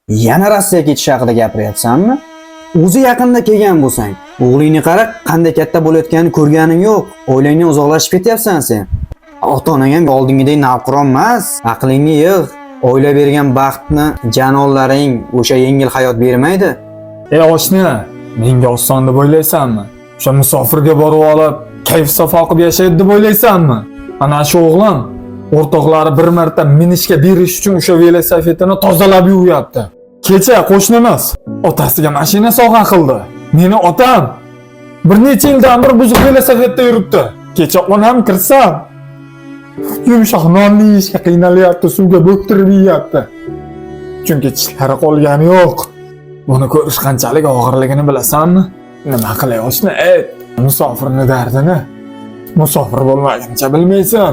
Yana Rossiyaga ketish haqida gapiryapsanmi? O'zi yaqinda kelgan bo'lsang, o'g'lingni qara, qanday katta bo'layotganini ko'rganing yo'q. Oilangdan uzoqlashib ketyapsan sen. Ota-onang ham oldingidek navqiron emas. Aqlingni yig'. Oila bergan baxtni janollaring o'sha yengil hayot bermaydi. Ey oshna, menga oson deb o'ylaysanmi? O'sha musofirga borib olib, kayf safo qilib yashaydi deb o'ylaysanmi? Ana shu o'g'lim o'rtoqlari bir marta minishga berish uchun o'sha velosipedini tozalab yuvyapti. Kecha qo'shnimiz otasiga mashina sovg'a qildi. Meni otam bir necha yildan bir buzuq velosipedda yuribdi. Kecha onam kirsam yumshoq nonni yeyishga qiynalyapti, suvga bo'ktirib yeyapti. Chunki tishlari qolgani yo'q. Buni ko'rish qanchalik og'irligini bilasanmi? Nima qilay oshna, ayt. Musofirni dardini musofir bo'lmaguncha bilmaysan.